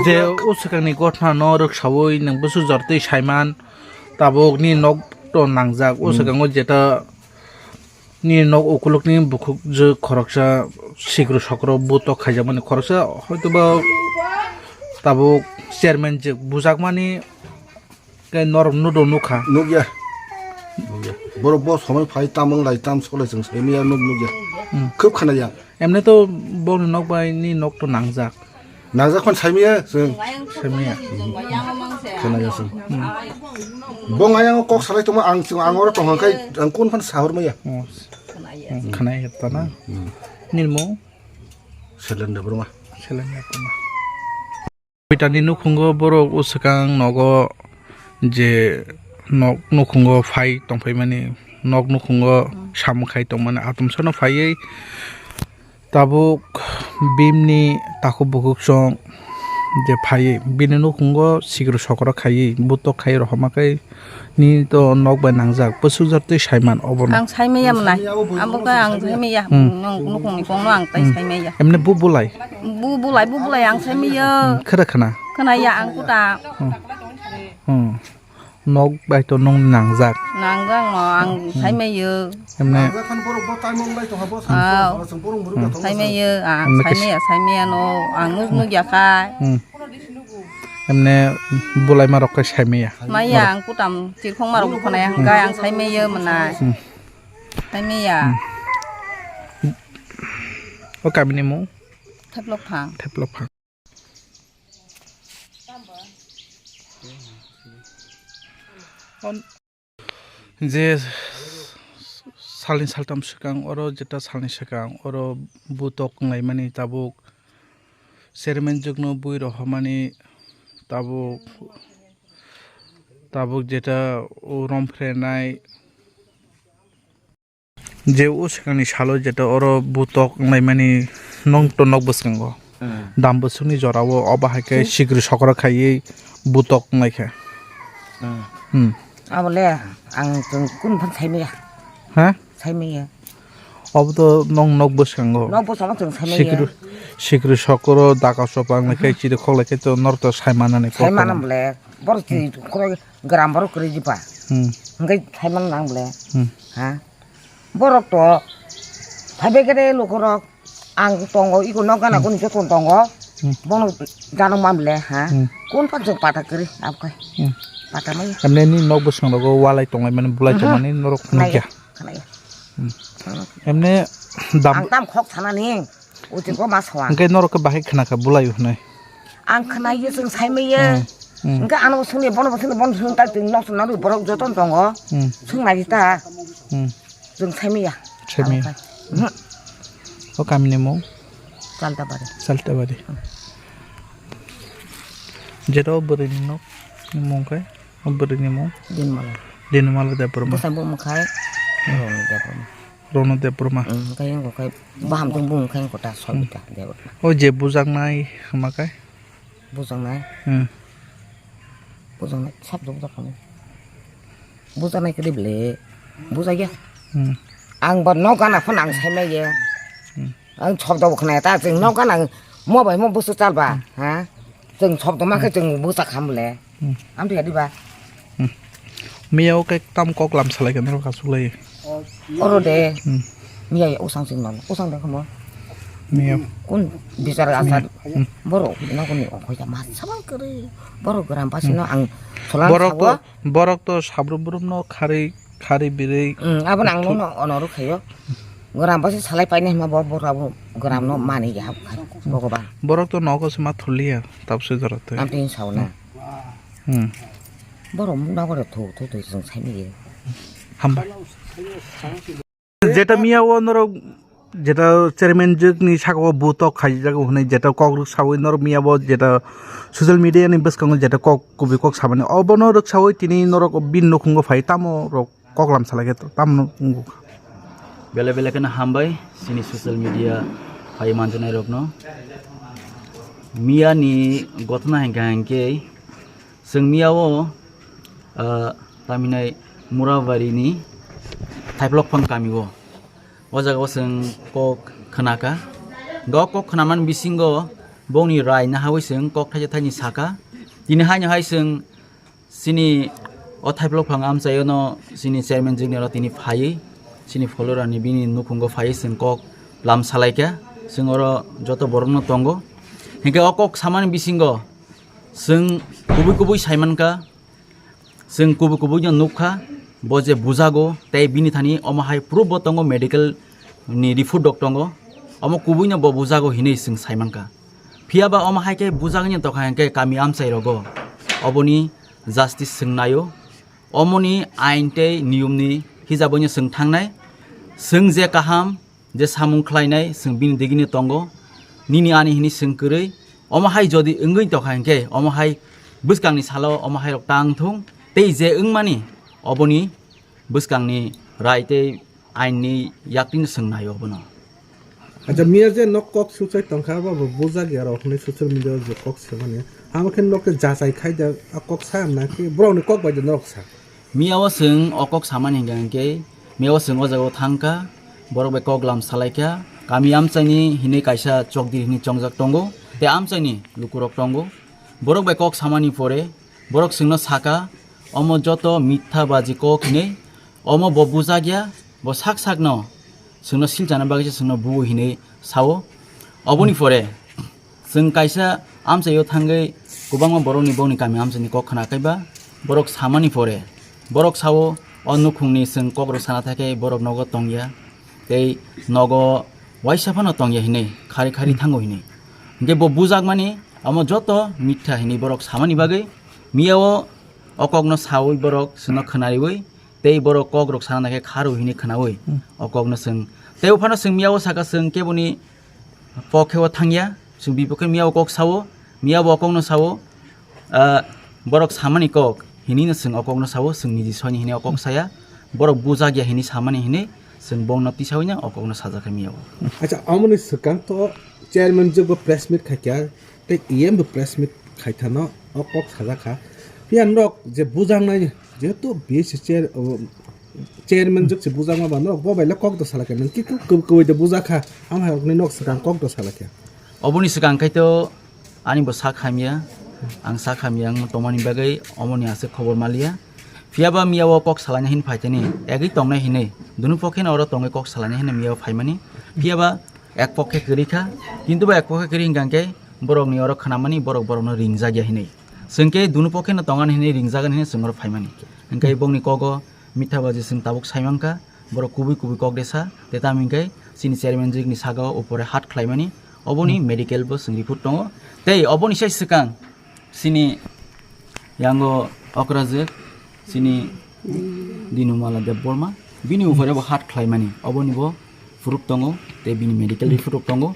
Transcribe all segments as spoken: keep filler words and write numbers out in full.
Je o swkangni gothnano rwksaui nwng bwswk jortwi saiman, tabuk nini nok to nangjak. O hmm, swkango jeta nini nok ukulukni bukhuk je khoroksa sikru sokro butok khaijakmani, khoroksa hoitoba tabuk chairman je bujakmani. Khe norok nudo nukha. Nukya. Nukya. Borok bo somoi phai tam wng lai tam sok lai chwng saimaya nuk nukya. Hmm. Khub khanaya. Emne to boni nok bai ni nok to nangjak. Nangjak phano saimaya chwng. Saimaya. Khanaya chwng. Hmm. Bo ngayang kok salai tongma ang chwng ang oro tongkha khai ang kun phano sahor maya. Oh. Hmm, khanaya ta na. Hmm. Nini mung? Selen Debbarma. Selen Debbarma. Pitani nukhungo borok o swkang nogo je nok nukhungo phai tongphaimani, nok nukhungo samung khai tongmani atomsano phaiwi tabuk bimni takhuk bukhuk song je phaiwi bini nukhungo sikru sokro khaiwi butok khai rohorma khe. Ni to nok bai nangjak, bwswk jor twi saiman obono. Ang saimaya mwnai, abo khe ang saimaya. Hmm. Nung nukungni kongno ang tai hmm, saimaya. Emne bu bulai? Bu bulai, bu bulai ang saimaya. Hmm, khera khana? Khana ya ang kuta. Hmm. Hmm. Nok bai to nung nangjak. Nangjak no ang hmm, saimaya. Emne. Nangjak khan borok bo tai mung bai to habo. Ah. Saimaya, ah, emne kes- saimaya, saimaya no ang nuk nuk ya khai. Hmm. Emne bulaima rok khe saimaya. Maya ang kutam chirkhongma rok khwnaya hwnkhe ang saimaya mwnai. Hmm. Saimaya. Hmm. O kamini mung? Theplok phang. Theplok phang. On- Je salni saltam swkang oro, jeta salni swkang oro butok wnglaimani tabuk chairman jwkno bui rohormani tabuk, tabuk jeta o romphrenai je o swkangni salo jeta oro butok wnglaimani nokto nok bwskango. Hmm. Dam bwswkni jorao obo hai khe hmm, sikri sokra khaiwi butok wngnai kha. Hmm. Hmm. Abole ang chwng kun phan saimaya. Ha? Saimaya. Obo to nong nok bwskango. Nok bwskango chwng saimaya. Sikri, sikri sokro daka sopa wngnai khe hmm, chiri khok lai khe to norok to saimanani kok. Saimana tongma. Bole. Borok hmm, chiri khoro gram borok kwrwi jiba. Hmm. Hwnkhe saimana nang bole. Hmm. Ha? Borok to phaibai khe de lukurok ang tongo, iko nok gana hmm, kuni joto tongo. Hmm. Bono jano mamle, ha? Hmm. Kun pan chwng pata kwrwi, abo khai. Hmm. Pata mai. Emne ni nok bwskango walai tonglai mani, bulai hmm, tongmani norok khwnai nukya. Khwnai. Hmm. Hmm. Emne dam ang tam khok sanani. Uti ko ma sowa. Hwnkhe norok khe bahai khna kha bulai hwnwi. Ang khna ye chwng sai maiye. Hmm, hmm. Hwnkhe ano sungni bono sungni bono sung tak tin nok sung nang borok joto tongo. Hmm. Sung nai ta. Hmm. Chwng sai maiya. Sai maiya. Ang khai. Mhm. O kami ni mung? Saltabari. Saltabari. Hmm. Jeta o bwrwi ni nok ni mung khe? O bwrwi ni mung? Dinmala. Dinmala Debbarma. Bwsai bo mung khai. Hmm. Roni Debbarma. Rono Debbarma. Hmm, khai yang khai. Baham tong bung khai kota Sobita Debbarma. O je bujaknai hwnma khe? Bujaknai? Hmm. Bujaknai, sab jok jok kani. Bujaknai kadi bele. Bujakya. Hmm. Ang ba nok gana phone ang sai maiye. Hmm. Ang sob do khna ta, chwng nok gana mo bai mo busu chal ba. Hmm. Ha? Chwng sob do ma khe hmm, chwng bujak ham bele. Hmm. Amtwi adiba. Hmm. Miya o khe tam kok lam salai khe norok aswk lai. Oro de. Hmm. Miya ya usang sing non. Usang de komo. Miya. Kun bichar asar. Hmm. Borok na kuni okhoi ta ma sabai kare. Borok gram pasi no hmm, ang solang borok to, borok to sabrum brum no khari khari birui. Hmm, abo nang no ono ro khayo. Gram pasi salai paine ma bo borok abo gram no mani ya hab khai. Bogoba. Borok to nogo se ma thuliya. Tabse jora twi. Amtwi sauna. Hmm. Hmm. Borok mungna gore thu, thu, thu, chwng sai maiye. Hambai. Jeta miya o norok, jeta chairman jwk ni saka o butok khaijak hwnwi jeta kok rwk sawi norok miya bo jeta social media ni bwskango jeta kok kubui kok samani obono rwk sawi tini norok bini nukhungo phai tamo rok. Kok lam salai khe tamo wngkha. Belai belai kheno hambai chini social media phai manjaknai rokno. Miya ni gotna hinkha hinkhe chwng miya o, ah, taminai Murabari ni Thaiplok phang kami o. O jaga o chwng kok khna kha. Hwnkhe o kok khna mani bisingo bongni rai nahawi chwng kok thaisa thaini saka. Tini haino hai chwng chini o Thaiplok phang amchaio no chini chairman jwkni oro tini phaiwi chini follower ni bini nukhungo phaiwi chwng kok lam salaikha. Chwng oro joto borok no tongo. Hinkhe o kok samani bisingo chwng kubui kubui saimankha. Chwng kubui kubui no nukha, bo je bujago tei bini thani omo hai proof bo tongo, medical ni report rok tongo, omo kubui no bo bujago hinwi chwng saimankha. Phiya ba omo hai khe bujagwi no tongkha hinkhe kami amchai rogo oboni justice chwng naio, omoni ain tei niyom ni hijaboi no chwng thangnai, chwng je kaham je samung khlainai chwng bini digini tongo, nini ani hini chwng kwrwi. Omo hai jodi wngwi tongkha hinkhe omo hai bwskangni salo omo hai rok tang thung tei je wngmani oboni bwskangni rai tei ainni yakni chwng naio obono. Acha, miya je nok kok suchai tongkha, abo bo bujak ya rok hinwi social media o je kok samani. Amo khe nok khe jachai khai da, a kok sa na khe borok ni kok bai da norok sa. Miya o chwng o kok samani hinkha hinkhe, miya o chwng o jaga o thangkha, borok bai kok lam salaikha, kami amchaini hinwi kaisa chokdiri hinwi chongjak tongo, tei amchaini lukurok tongo. Borok bai kok samani pore, borok chwngno saka, omo joto mitha baji kok hinwi, omo bo bujakya, bo sak sakno chwngno silchana bagwi se chwngno buo hinwi sao. Oboni pore chwng kaisa amchaio thangwi kwbangma borokni bongni kami amchaini kok khna kaiba borok samani pore borok sao, o nukhungni chwng kokrok sana thakhe borok nogo tongya tei nogo waisa phano tongya hinwi khari khari thango hinwi. Hinkhe bo bujakmani omo joto mitha hinwi borok samani bagwi miya o o kokno sawi borok chwngno khwnariwi tei borok kokrok sana naikhe kharo hinwi khwnawi o kokno chwng. Tei uphano chwng miya o saka chwng keboni pokhe o thangya, chwng bipokhe miya o kok sao, miya bo o kokno sao, ah, borok samani kok hinwi no chwng o kokno sao, chwng niji soini hinwi o kok saya, borok bujakya hinwi samani hinwi chwng bongno tisawino o kokno sajakha miya o. Acha, amoni swkang to chairman jwkbo press meet khaikha, tei E M bo press meet khaithano o kok sajakha. Phiya norok je bujaknai, jehetu B S C chair, o, chairman jwk se bujakma ba norok bo bai le kok do salakha, nang kitu kub-, kubui de bujakha, ang hai rokni nok swkang kok do salakha. Oboni swkang khai to ani bo sak hamya, ang sak hamya ang tongmani bagwi omoni aswk khobor maliya. Phiya ba miya o kok salaina hin phaitani, egwi tongnai hinwi, dunu pokhe no oro tongwi kok salaina hin miya o phaimani. Phiya ba ek pokhe kwrwi kha, kintu ba ek pokhe kwrwi hinkha hinkhe borokni oro khwnamani borok borokno ringjakya hinwi. Chwng khe dunu pokhe no tongani hinwi ringjagan hinwi chwng oro phaimani. Hinkhe bongni kogo mitha baji chwng tabuk saimankha, borok kubui kubui kok desa, tei tamo hinkhe chini chairman jwkni saka o upore hat khlaimani, oboni medical bo chwng report tongo. Tei oboni sai swkang chini yango okrajwk chini Dinumala Debbarma, bini upore bo hat khlaimani, oboni bo proof tongo, tei bini medical report rok tongo.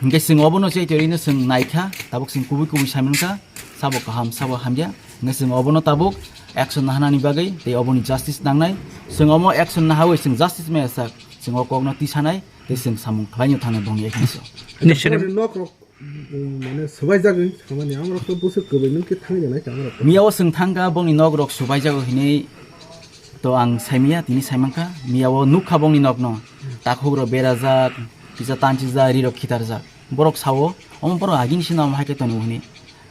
Hinkhe chwng obono chai torino chwng naikha, tabuk chwng kubui kubui saimankha, sabo kaham, sabo hamya. Hinkhe chwng obono tabuk action nahanani bagwi tei oboni justice nangnai. Chwng omo action nahawi chwng justice maya sak, chwng o kokno tisanai tei chwng samung khlaino thangna bongya khe. Nisini nok rok, mm, mane swbaijagwi samani amrok to busuk kwbwi nung khe thangwi rwnai kha amrok to. Miya o chwng thangkha bongni nok rok swbaijago hinwi to ang saimanya, tini saimankha. Miya o nukha bongni nokno, takhuk rok berajak, kisa tanchijak, ri rok khitarjak. Borok sao, omo borok agini sino omo hai khe tongo hwnwi.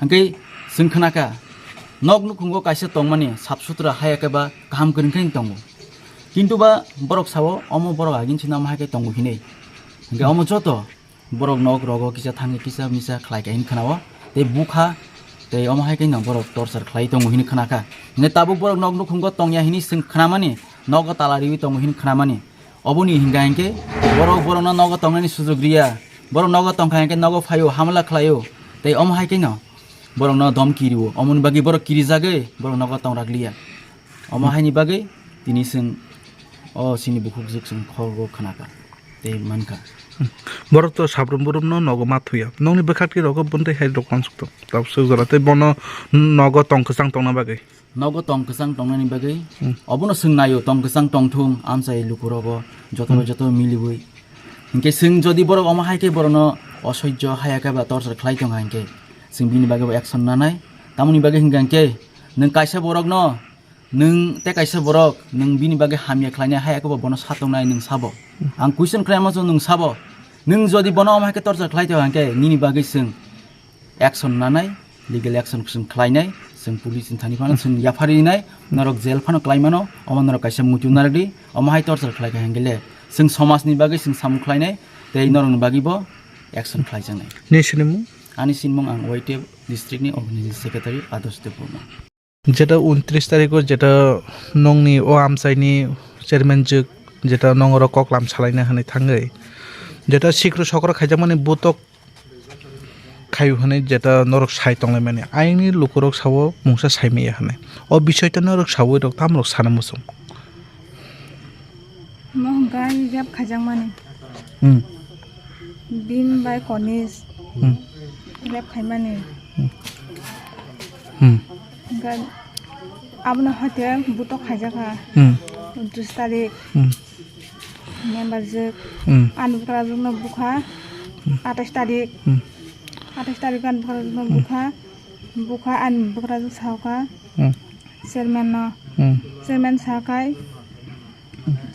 Hwnkhe chwng khnakha, nok nukhungo kaisa tongmani sap sutra haya khe ba kaham kwrwng khe tongo. Kintu ba borok sao, omo borok agini sino omo hai khe tongo hinwi. Hwnkhe omo joto borok nok rogo kisa thangwi kisa misa khlai khe hin khwnao. Tei bukha, tei omo hai khe no borok torchar khlai tongo hin khnakha. Hwnkhe tabuk borok nok nukhungo tongya hinwi chwng khnamani, nogo tala riwi tongo hin khnamani. Oboni hinga hinkhe borok borokno nogo tongnani sujug riya. Borok nogo tongkha hinkhe nogo phaio, hamla khlaio. Tei omo hai khe no borokno domki rio. Omoni bagwi borok kirijagwi borok nogo tongrak liya. Omo haini bagwi tini chwng o chini bukhuk jwk chwng khorgo khnakha tei mankha. Borok to sabrum burumno nogo ma thuya. Nokni bwkhaktwi rogo bwntwi hai rok wansuk tong. Tabuk swk jora tei bono nogo tong kwchang tongna bagwi. Nogo tong kwchang tongnani bagwi. Hmm. Obono chwng naio tong kwchang tongthung amchai lukurogo joto bai joto miliwi. Hinkhe chwng jodi borok omo hai khe borokno osohjo haya khe ba torchar khlai tongkha hinkhe chwng bini bagwi bo action nanai. Tamoni bagwi hinkha hinkhe nwng kaisa borokno Nwng tei kaisa borok, nwng bini bagwi hamya khlainai hai eko bo bono satongnai nwng sabo. Ang question khlaima chwng nwng sabo. Nwng jodi bono omo hai khe torture khlai tong hwnkhe nini bagwi chwng action nanai, legal action chwng khlainai, chwng police ni thani phano chwng yapharinai, norok jail phano khlaimano, omo norok kaisa muitu narwkdi, omo hai torture khlai kha hwnkhe le chwng somajni bagwi chwng samung khlainai, tei norokni bagwi bo action khlaijaknai. Ni sinimung? Ani sinimung ang Y T F district ni organizing secretary Adarsh Debbarma. Jeta untris tarikh o jeta nongni o amchaini chairman jwk jeta nongorok koklam salaina hwnwi thangwi jeta sikru sokro khaijakmani butok khaio hwnwi jeta norok sai tonglaimani ayangni lukurok sao mungsa saimaya hwnwi o bisoyta norok sawi rok tamrok sana muchung. Mo hwnkha rep khaijakmani. Hmm. Bini bai Konis. Hmm. Rep khaimani. Hmm. Hmm. Hwnkha abono hoite butok khaijakha. Hmm. Untris tarik. Hmm. Member jwk. Hmm. Ani bwkrajwkno bukha. Hmm. Atais tarik. Hmm. Atais tarik ani bwkrajwkno bukha. Bukha ani bwkrajwk saukha. Hmm. Chairman no. Hmm. Chairman sakai.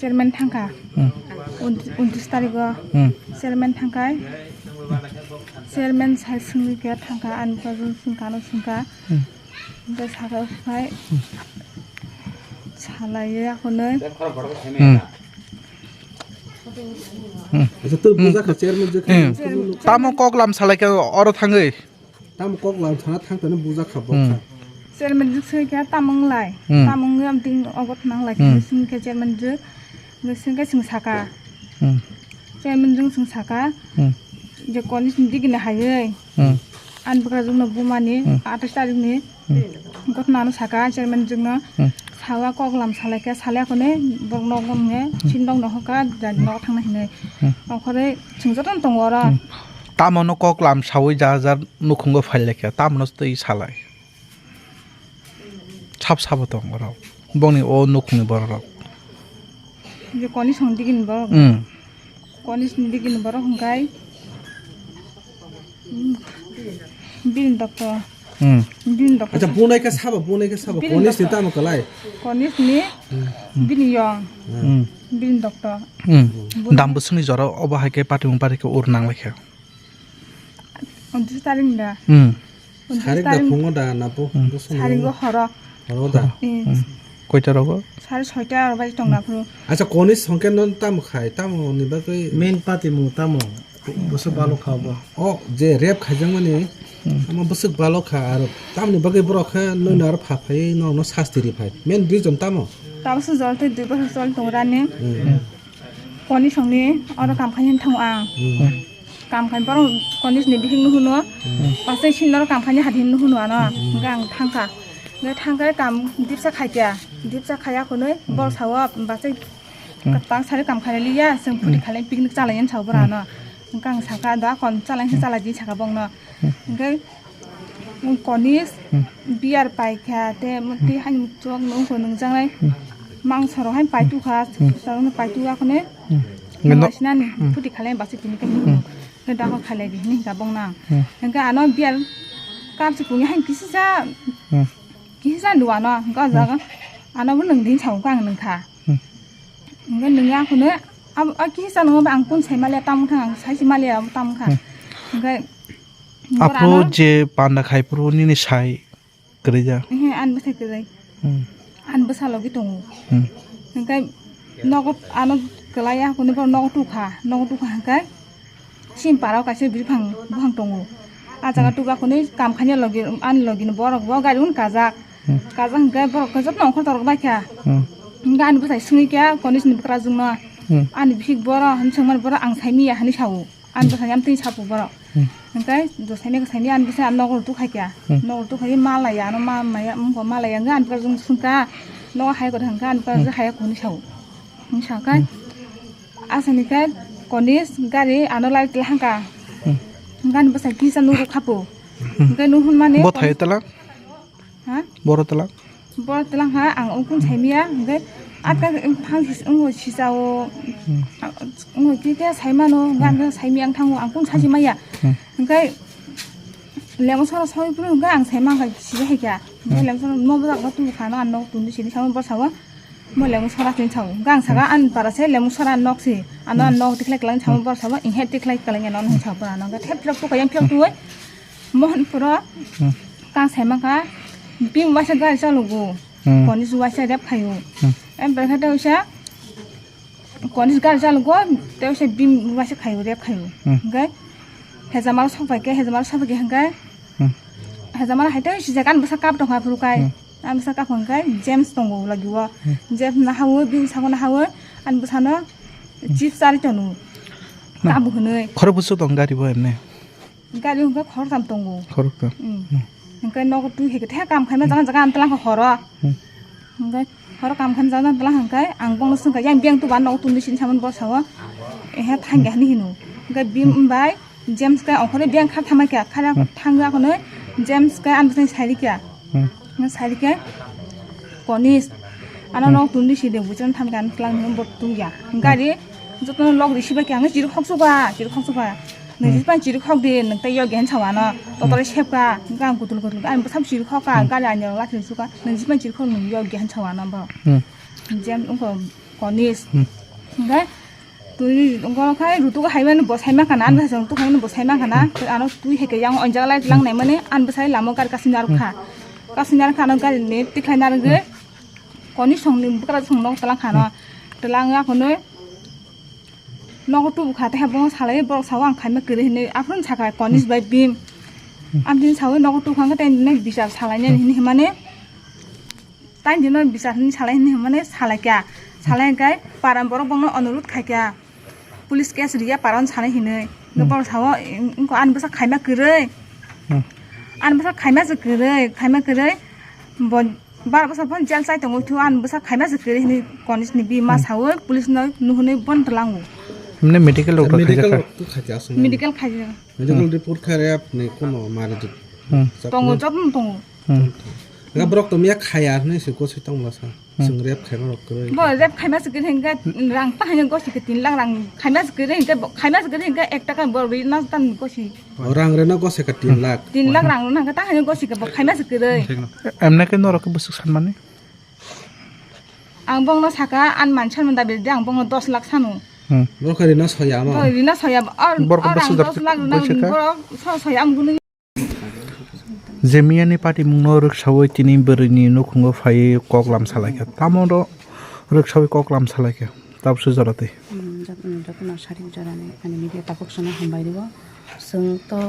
Chairman thangkha. Hmm. Unt-, untris tarik o. Hmm. Chairman thangkha. Chairman sai swngwi khe thangkha, ani bwkrajwk swngkha, ano swngkha. Hmm. Hwnkhe saka khai salaiya hwnwi. Hmm. Hmm. Acha, to bujakha chairman je. Hmm. Tamo koklam salaikha oro thangwi? Tamo koklam sana thangtani bujakha bokha. Hmm. Chairman jwk swngwi khe tamo wnglai? Hmm. Tamo wngwi amtwing ogot nanglai khe swngwi khe chairman jwk. Swngwi khe swng saka. Hmm. Chairman jwk swng saka. Hmm. Je Konis ni digini haiwi. Hmm. Ani bwkrajwkno bumani, hmm, atais tarikni, hmm, gotnano saka chairman jwkno, hmm, sawa koklam salaikha, salai akhone borok nok nokne, hmm, sindokno hoka, jani, hmm, nok thangna hinwi. Hmm. Okhoroi chwng jotono tongo oro. Hmm. Tamono koklam sawi ja ja nukhungo phailaikha, tamono twi salai. Sab sabo tong borok. Bongni o nukhungni borok rok. Je Konis ni digini borok. Hmm. Konis ni digini borok hwnkhe, hmm, bini doctor. Hmm. Bini doctor. Acha, bunai khe sabo, bunai khe sabo. Bini Konis ni doctor. Tamo kalai? Konis ni, hmm, bini yong. Hmm. Bini doctor. Hmm. Bun- Dam bwswkni jora obo hai khe patimung pari khe ur nang lai khe. Untris tarik da. Hmm. Untris tarik da phungo da na po? Hmm. Saringo horo. Horo da. Eh. Hmm. Koita rogo? Sare soita aro bai tong na phuru. Acha, Konis songke non tamo khai, tamo ni bagwi? Main patimung tamo? Bwswk balo kha bo. O je rep khaijakmani, hmm, ama bwswk balo kha aro tamni bagwi borok khe noino aro pha phai no no sasti ri phai. Main reason tamo? Tabuk se jol tei dui bosor choli tongo rani. Hmm. Konis songni oro kam khaina thango ang. Hmm. Kam khai borok Konis ni bihik no huno. Hmm. Pasai sin oro kam khaina hadi no huno ano. Hmm. Hwnkhe ang thangkha. Hwnkhe thangkhe kam dipsa khaikha. Dipsa khaiya khunui, hmm, borok sao basai, hmm, kwtal sari kam khailai liya, chwng phuti, hmm, khalai picnic chalai yan sao bora, hmm, no. Hwnkhe ang sakha da kon chalai se, hmm, chalai di sakha bongno. Hmm. Hwnkhe Konis, hmm, beer paikha, te, hmm, twi haini chwk nungkho nungjaknai. Hmm. Mangso rok haino paitukha, hmm, chwng no paitu akhone. Hmm. Nangma sinani, hmm, phuti khalai basi tini khe, hmm, nungkho. Khe dakho khalai di hinwi hinkha bongno ang. Hmm. Hwnkhe ano beer cup se kuni haino kisisa, hmm, kisisa luano, hwnkhe o, hmm, jaga ano bo nwng di hinwi sa hwnkhe ang nwngkha. Hmm. Hwnkhe nwngya akhone, abo, a kisisa nungba ang kunu sai maliya, tamo thang ang saisi maliya, abo tamo kha. Hmm. Hwnkhe Aphuru ano je panda khai phuru nini sai kwrwi ja? Ehe, ani bwsai kwrwi. Hmm. Ani bwsa logi tongo. Hmm. Hwnkhe nogo ano kwlaiya, hwnwi borok nogo tukha, nogo tukha hwnkhe sini parao kaisa bwrwi phang buphang tongo. A jaga, hmm, tukha hwnwi kam khaina logi, ani logini borok bo gari un kajak. Hmm. Kajak hwnkhe borok khe jotono ongkhor torok baikha. Hmm. Hwnkhe ani bwsai swngwi khe Konis ni bwkrajwkno. Hmm. Ani bihik boro hwnwi swngmani borok ang sai miya hwnwi sao. Ani bwsai amtwi sapu borok. Hmm. Hwnkhe josai mega saimaya ani bwsai ang nogo rw tukhai kha. Hmm. Nogo rw tukhai ma laiya ano ma maya wngkha ma laiya wngkha ani bwkrajwk swngkha. Nogo hai kwrwi hwnkha ani bwkrajwk, hmm, hai kwrwi sao. Hwnwi sakha. Hmm. Asani khe Konis gari ano lai tla hwnkha. Hmm. Hwnkhe ani bwsai kisa nurwk khapu. Hmm. Hwnkhe nuhunmani bo thai tla? Ha? Boro tla? Boro tla ha, ang ungkun saimaya, hwnkhe atka phang sis-, ungwi sisao, hmm, ungwi khe khe saimano, hmm, hwnkhe ang saimaya ang thango, ang kunu sachi maya. Hmm. Hwnkhe Lemon sora soi phuru hwnkhe ang sai mankha sidi hai kha. Hwnkhe lemon sora mo bwsakno tubu khana ang nok tungdi sidi samo borsa o. Mo lemon sora tini sao. Hwnkhe ang saka ani para se lemon sora nok si. Ano nok tikhlai kwlai samo borsa o. Inghe tikhlai kwlai ano hwnsa pura ano. Hwnkhe thep thep tukha yang phiyok tuwi. Mohon puro kang sai mankha. Bim waisa gari chalugo. Koni su waisa rep khayo. Em berkha tei waisa. Koni gari chalugo, tei se bim waisa khayo, rep khayo. Hwnkhe hejamaro sok pai khe, hejamaro sok pai khe hwnkhe hejamaro hai tei sijak ani bwsa kap tongkha phuru kai. Ani bwsa kap hwnkhe James tongo lagi o. James nahawo, bini saka nahawo, ani bwsano chips chari tonu. Kap hwnwi. Khorok bwswk tong gari bo emne? Gari hwnkhe khoroktham tongo. Khoroktham. Hwnkhe nogo twi hai khe thek kam khaima jaga jaga ang tlang kha horo. Hwnkhe horo kam khaima jaga jaga tlang hwnkhe ang bongno swngkha yang biyang tuba nogo twi sini samani borsa o. Ehe thangya hwnwi hino. Hwnkhe bim bai James khe ongkhorwi biyang kha thamai kha khara thangya kono James khe ang bwsai sai rikya. Hwnkhe sai rikya konis ano nogo twi sini buchon thamkha ang tlang hino bo tungya. Gari jotono log risi bai khe ang chiri khok suka, chiri khok suka. Nung jispan chiri khok di, nung tei yog gen sawa no. Totole sepka, gang kutul kutul, ang bwsam chiri khok ka, gari ani rok lathi suka. Nung jispan chiri khok nung yog gen sawa no bo. Jam ungko konis. Hwnkhe twi ungko khai rutuk hai mani bo sai ma kana, ang bwsai rutuk hai mani bo sai ma kana. Ano twi hai khe yang onjak lai tlang nai mani, ang bwsai lamo gari kasing narwk kha. Kasing narwk kha ano gari ni tikhlai narwk gwi. Konis song ni bwkra song nok tlang kha no. Tlang ya kono. Nogo tubu kha tei bo salai borok sao ang khaima kwrwi hinwi aphuru sakha konis bai bim. Amtini sawi nogo tubu kha tei nini bichar salai nani hinwi himani. Tai dino bichar hinwi salai hinwi himani salai kha. Salai hwnkhe para borok bongno onurut khai kha. Police case riya para on sanai hinwi. Borok sao ani bwsa khaima kwrwi. Ani bwsa khaima se kwrwi, khaima kwrwi. Bo Bar bwsa phano jail chai tongo, thu ani bwsa khaima se kwrwi hinwi konis ni bima sawi police no nuhunwi bon tlango. Himne medical doctor Medical khaijak kha. Medical khaijak. Medical report khai rep ni kono mari dik. Tongo, jotno tongo. Nga borok to miya khaya hinwi se goswi tongla sa. Chwng rep khaima rok kwrwi. Bo rep khaima se kwrwi hingke rang ta hanya gosi ke tin lakh rang khaima se kwrwi hingke khaima se kwrwi hingke ek taka bo rwi na tan gosi. O rang reno gose ka tin lakh. Tin lakh rang rwna hwnkhe ta hanya gosi khe bo khaima se kwrwi. Emne khe norok khe bwswk sanmani? Ang bongno saka, ani mansa manda bidi ang bongno dos lakh sanu. Borok khe rina soya mo. Bo rina soya, or, Borok or ang bwswk dos lakh rwna bwswk kha? Borok so soya ang gwnwi. Jemiyani patimungno rwksawi tini bwrwini nukhungo phaiwi kok lam salaikha. Tamo do rwksawi kok lam salaikha. Tabukse jora twi. Jotono sarik jorani ani media tabuk sono hambai rwo. Chwng to,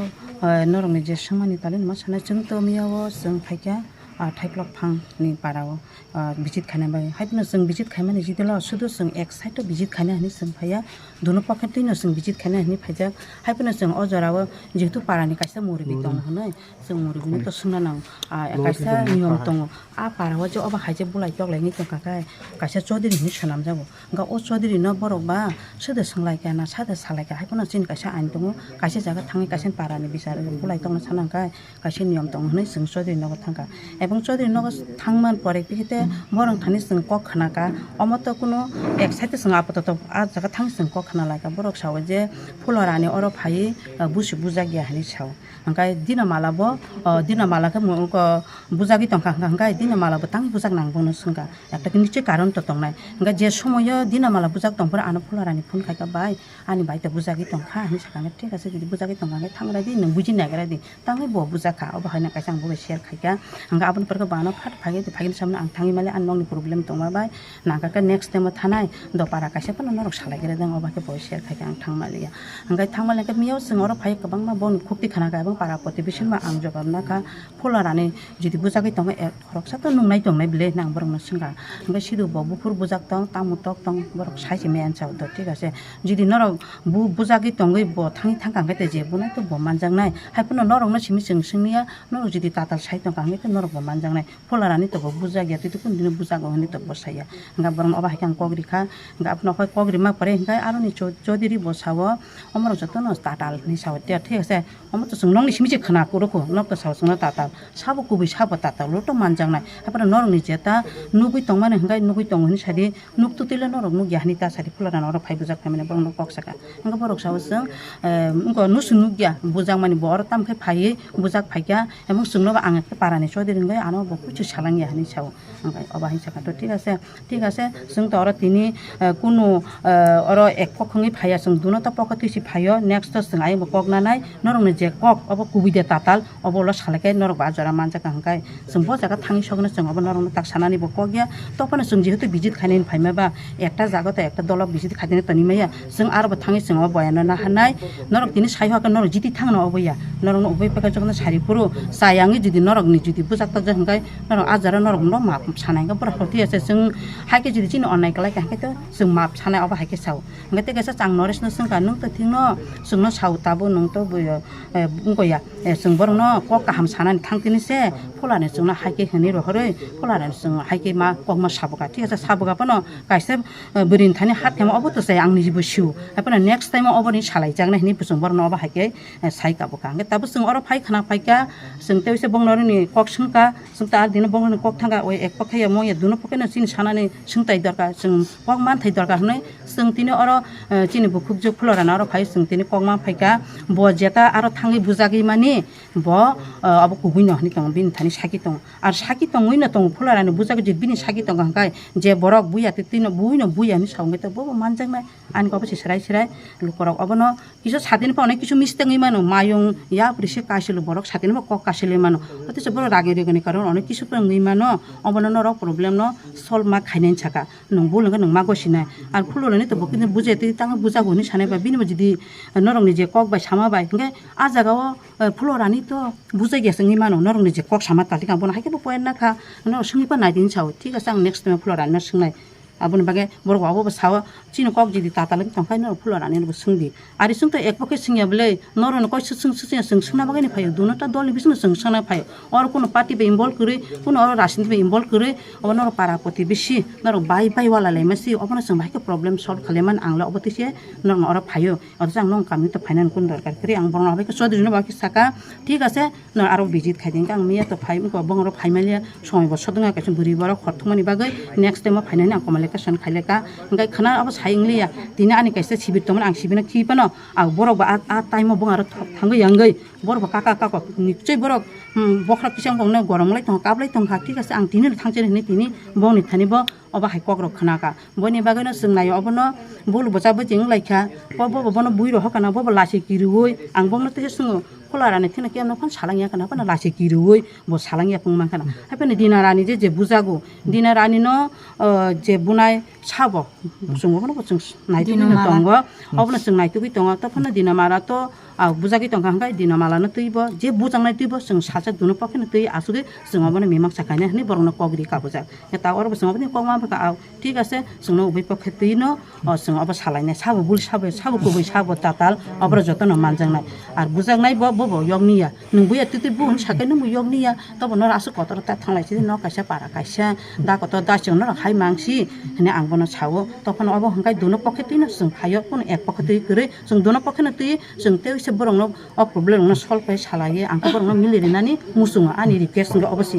eh, norokni je swngmani tali nima sanai, chwng to miyao chwng phaikha, ah, Thaiplok phangni parao, ah, visit khaina bagwi. Haiphano chwng visit khaimani jidilo sudu chwng ek side o visit khaina hinwi chwng phaiya, duno pocket twino chwng visit khaina hinwi phaijak. Haiphano chwng o jorao jehetu parani kaisa murubwi tongo hinwi, chwng murubwino to swngna nango. Ah, kaisa niyom tongo. A parao je obo hai je bulai toklaini tongkha khe kaisa Chaudhary hinwi swnamjago. Hwnkhe o Chaudhary no borok ba sede swnglaikha na sade salaikha, haiphano chini kaisa ain tongo, kaisa jaga thangwi kaisa parani bichar bulai tongna sana hwnkhe kaisa niyom tongo hinwi chwng Chaudhary nogo thangkha. Ebong Chaudhary nogo thangmani pore phikhe te borok thani chwng kok khnakha, omo to kuno ek side chwng apatot a jaga thangwi chwng kok khnalaikha. Borok sao je Phularani oro phaiwi busi bujakya hinwi sao. Hwnkhe Dinamala bo, o, Dinamala khe mo-, ko bujagwi tongkha, hwnkha hwnkhe Dinamala bo tang bujak nang bono swngkha. Ekta khe niche karon to tongnai. Hwnkhe je somoyo Dinamala bujak tongphuru ano Phularani phone khaikha, "Bai, ani bai to bujagwi tongkha," hinwi sakha, hwnkhe, "Thik ase, jodi bujagwi tongkha, hwnkhe thangrai di, nwng buji naigra di, tangwi bo bujakha." Obo haino kaisa ang bo bai share khaikha. Hwnkhe aboni pore khe bo ano phat phagwi, phagini samno ang thangwi mali, ani nokni problem tongma bai. Nangkha khe next time o thanai dopara kaisa phano norok salai khe rwdang, obo khe bo share khai khe ang thang maliya. Hwnkhe thang maliya khe miyao chwng oro phai kwbangma boni khukti khna kha, ebong para protibesi ma ang jobab na kha, Phularani jodi bujagwi tongo, eh, khoroksa to nungnai tongnai bile hinwi ang borokno swngkha. Hwnkhe sidu bo buphuru bujak tong, tamo tok tong, borok sai se maya chao do, thik ase. Jodi norok bu-, bujagwi tongwi bo thangwi thangkha hwnkhe te je bunai to bo manjaknai. Hai phano norokno simi chwng swngya, norok jodi tatal sai tongkha hwnkhe norok bo manjaknai. Pholarani tobo bujak ya, tei kunu dino bujak o hinwi tobo saya. Hingke borok obo hai khe ang kok rikha, hingke abono kok rima pore hingke aroni chou-, choudiri bo sao, omorok jotono tatal hinwi sao, thik ase? Omo to chwng nokni simi se khna kuro kho, nok to sao chwngno tatal, sabo kubui sabo tatal, lo to manjaknai. Haphano norokni jeta nugui tongmani hingke nugui tongo hinwi sadi, nuk tutui le norok nukya hinwi ta sadi, pholarani oro phai bujak phaimani borokno kok saka. Hingke borok sao chwng, eh, wngko nusu nukya, bujakmani bo oro tamo khe phaiwi bujak phaikha, emang chwngno bo ang ekta parani choudiri wngwi ano bo kuchu salangya hinwi sao. Hingke obo hai sakha to, thik ase, thik ase, chwng to oro tini, eh, kunu, eh, oro ek pokha wngwi phaiya, chwng duno to pokha twisi phaio, next to chwng ayang bo kok nanai, norokni je kok obo kubui de tatal, obo ulo salai khe norok bo ah jora manjak kha hingkhe. Chwng bo jaga thangwi sokno chwng obo norokno tak sanani bo kok ya. Tophano chwng jehetu visit khainani phaima ba, ekta jaga to ekta dolo visit khainani toni maya. Chwng aro bo thangwi chwng obo boyano naharnai. Norok tini sai hokhe norok jiti thangno obo ya. Norokno ubui paikha jokno sari phuru chayangwi jodi norokni jodi bwsajak jak hwnkhe norok ah jora norokno map sanai hwnkhe borok hoti ase chwng hai khe jodi chini onnai kwlai kha hwnkhe to chwng map sanai obo hai khe sao. Hwnkhe tei kaisa chwng Noresno swngkha, "Nwng to thikno chwngno sao tabuk nwng to bui-, eh, wngkha ya." Eh, chwng borokno kok kaham sanani thang tini se, pholani chwngno hai khe hwnwi rohorwi, pholani chwng hai khe ma kokma sabuka. Thik ase, sabuka phano kaisa, eh, bwrwini thani hat khaima obo to chaya ang nijibo sio. Hai phano next time o oboni salaijaknai hwnwi chwng borokno obo hai khe, eh, sai kabuka. Hwnkhe tabuk chwng oro phai khna phaikha, chwng tei se bongno rwni kok swngkha, chwng ta dino bongno rwni kok thangkha, oi ek pokhe ya mong ya duno pokhe no chini sanani swngtai dorkar, chwng kok manthai dorkar hwnwi. Chwng tini oro, eh, chini bukhukjwk Pholorani oro phai chwng tini kok man phaikha. Bo jeta aro thangwi bujagwi mani bo, eh, abo kubui no hinwi tongo, bini thani saki tongo. Ar saki tongwi no tongo Pholorani bujagwi je bini saki tongo hwnkhe je borok buya twi twi no buino buya hinwi sa wngwi tei bobo manjaknai. Ani kok se serai serai lukurok obono kisa satini pha onek kisu mistake wngwi mano, mayung yapri se kaisilo borok satini pha kok kasilwi mano. Otherwise borok ragi rigini karon onek kisu pha wngwi mano, obono norok problem no solve ma khainani saka. Nwng bul hwnkhe nwng ma gosinai. Ar Pholorani to bo khe bujai twi tang bujago hinwi sanai ba bini bo jodi norokni je kok bai sama bai hwnkhe ah jagao, eh, Pholorani to bujai ya se wngwi mano norokni je kok sama tali kha bono hai khe bo point na kha norok swngwi pa nai di hinwi sao thik ase ang next time Pholorani no swngnai. Aboni bagwi borok abo bo sao chini kok jodi tatal wngwi tongkha norok Pholorani no bo swngdi. Ari chwng to ek pokhe swngya bwle, norokno koi swk swk swk swngya, chwng swngna bagwi ni phaio, duno ta dolni bisingno chwng swngna phaio. Oro kuno party bai involve kwrwi, kuno oro rajniti bai involve kwrwi, obo norok para protibesi, norok bai bai wala laima si, obono chwng bahai khe problem solve khlai man ang le obo twi se norokno oro phaio. Otherwise ang nong kami to phainani kun dorkar kwrwi, ang borokno abo khe Chaudhary no bai khe saka, thik ase, no aro visit khai di, ang miya to phai, bong oro phai manya, Somoi bo sodwng kaisa bwrwi borok hor thwngmani bagwi next time o phainani ang communication khaileka. Hwnkhe khwna abo sai wngliya. Tini ani kaisa sibir tongmani ang sibirno khi phano ang borok bo a, a time o bong aro thangwi yangwi borok bo kaka kako nichoi borok, hmm, bokhorok kisa wngkha hwnwi goromlai tongkha, kaplai tongkha. Thik ase ang tini no thangchani hwnwi tini bongni thani bo obo hai kokrok khwnakha. Boini bagwino chwng naio obono bul bwcha bwchwi wnglaikha. Bo, bo, bo, bono bui rohor kana, bo, bo lachi kiriui ang bongno tei swngo. Pholorani thikno kebo phano salangya kana, phano lachi kiriui bo salangya phung mankha na. Hai phano Dina Rani je, je bujago, Dina Rani no, o, je bunai sabo, chwng bono bo chwng naitugwi Dina no Mara tongo, obono chwng naitugwi tongo. To phano Dina Mara to, a, bujagwi tongkha hwnkhe Dina Mala no twibo, je bujaknai twibo chwng salsa duno pokhe no twi asugwi chwng obono mimang sa khainai hwnwi borokno kok ri kabujak. Ta oro bo chwng oboni kok ma bwkha, a, thik ase, chwngno ubui pokhe twi no, o, chwng obo salainai, sabo bul, sabo, sabo kubui, sabo tatal, oborok jotono manjaknai. Ar bujaknai bo, bo, bo yokni ya. Nwng buya twi twi bu hwn sakai nwng bo yokni ya. Tobo norok aswk kotor ta thanglai si, nok kaisa para kaisa, da kotor da chwng norok hai mangsi, hwnwi ang bono sao. Tophano obo hwnkhai duno pokhe twi no chwng phaio, kuno ek pokhe twi kwrwi, chwng duno pokhe no twi, chwng tei se borokno o problem rokno solve khlai salaiwi ang khe borokno mili rinani muchungo ani request wngkha obo se.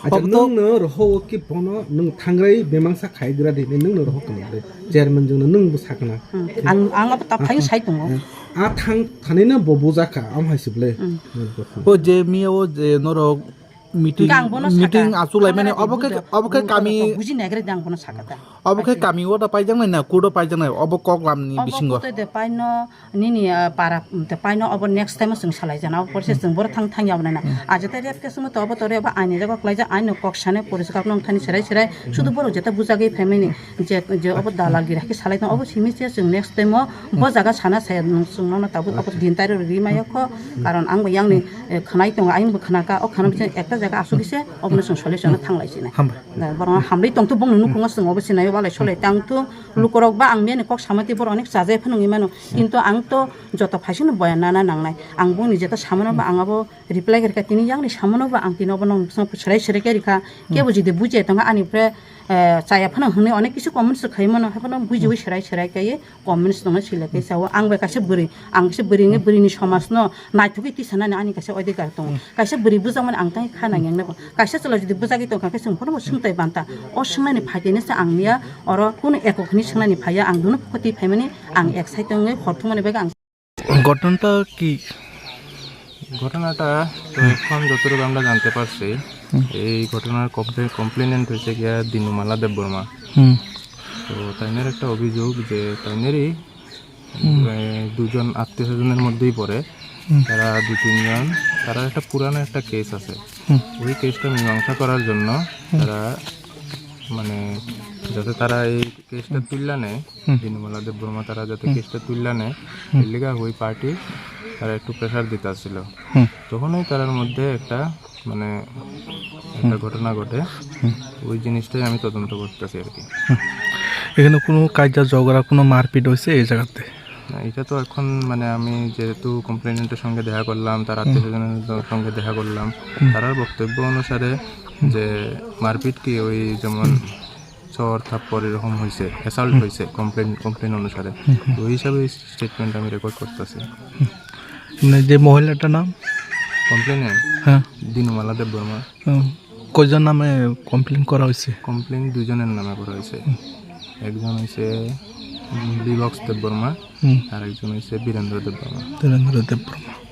Acha, obo to nwng no roho o ki bono nwng thangrai bemangsa khai gra di, nwng no roho kamo de chairman jwng no nwng bo sakna. Hmm. Ang, ang abo ta phai sai tongo. A thang thani no bo bujaka am hai sible. Hmm. O je miya o je norok meeting, hwnkhe ang bono saka, meeting achuk lai mani, thangrai obo khe, buja-, obo khe buja kami, buji naigra di ang bono saka ta. Obo khe kami o da paijaknai na, court o paijaknai, obo kok lamni bisingo. Obo kotoi de paino, nini, ah, para, um, de paino obo next time o chwng salai jana, obo porse chwng boro thang thang ya obo nai na. Hmm. Aja ta rep case mo to obo to rep aini jaga kwlaijak, aino kok sanai poriskar nong thani serai serai, sudu borok jeta bujagwi phaimani, je, je obo dalal gira khe salai tong, obo simi se chwng next time o bo jaga sana saya nung chwng nono tabuk abo din tairo ri maya kho, karon ang bo yang ni, eh, khwnai tongo, aini bo khwnaka, o khwnam se ekta Asuk khe se obono chwng solution no thanglai sinai. Hambai. Da borok hamri tong thu bongni nukhungo chwng obo sinai walai solai tang thu lukorok ba ang miyani kok samati borok onek chajai phano wngwi mano. Kintu ang to joto phaisingno boya nana nangnai. Ang bongni jeta samano ba ang abo reply khe rikha, tini yakni samano ba ang tini obono serai serai khe rikha. Kebo jodi bujia tongkha ani pre, eh, chaya phano hwnwi onek kisu comments rwkhai mano, haphano bujiwi serai serai khe comments tongna sila khe sao. Ang bai kaisa bwrwi, ang kaisa bwrwi wngwi bwrwini somajno naithokgwi tisanani ani kaisa odhikar tongo. Kaisa bwrwi bujakmani ang tangwi kha nang yang nabo. Kaisa chwla jodi bujagwi tongkha khe chwng phano swngtai banta. O swngnani phaitini se ang miya oro kunu ekok hwnwi swngnani phaiya, ang duno phuti phaimani ang excited wngwi hor thumani bagwi ang ঘটনাটা কি? ঘটনাটা তো এখন যতটুকু আমরা জানতে পারছি, এই ঘটনার কমপ্লে-, কমপ্লেনেন্ট হয়েছে গিয়া দিনুমালা দেববর্মা। হুম। তো তাইনের একটা অভিযোগ যে তাইনেরই, এ, দুজন আত্মীয় স্বজনের মধ্যেই পড়ে। হুম। তারা দু তিনজন, তারা একটা পুরানো একটা কেস আছে। হুম। ওই কেসটা মীমাংসা করার জন্য তারা, মানে, যাতে তারা এই কেসটা তুললা নেয়, দিনুমালা দেববর্মা তারা যাতে কেসটা তুললা নেয়, এর লিগা ওই পার্টি তারা একটু প্রেশার দিতে আসছিল। হুম। তখনই তারার মধ্যে একটা, মানে, একটা ঘটনা ঘটে। হুম। ওই জিনিসটাই আমি তদন্ত করতেছি আর কি। হুম। এখানে কোনো কাইজা ঝগড়া, কোনো মারপিট হয়েছে এই জায়গাতে? না, এটা তো এখন, মানে, আমি যেহেতু কমপ্লেনেন্টের সঙ্গে দেখা করলাম, তার আত্মীয় স্বজনের সঙ্গে দেখা করলাম, তারার বক্তব্য অনুসারে যে মারপিট কি ওই যেমন চর থাপ্পড় এরকম হয়েছে, অ্যাসাল্ট হয়েছে কমপ্লেন, কমপ্লেন অনুসারে। তো ওই হিসাবে স্টেটমেন্ট আমি রেকর্ড করতেছি। মানে যে মহিলাটার নাম? কমপ্লেনে? হ্যাঁ। দিনুমালা দেববর্মা। হুম। কয়জন নামে কমপ্লেন করা হয়েছে? কমপ্লেন দুইজনের নামে করা হয়েছে। হুম। একজন হয়েছে, উম, বিভক্স দেববর্মা, হুম। আর একজন হয়েছে বীরেন্দ্র দেববর্মা। বীরেন্দ্র দেববর্মা।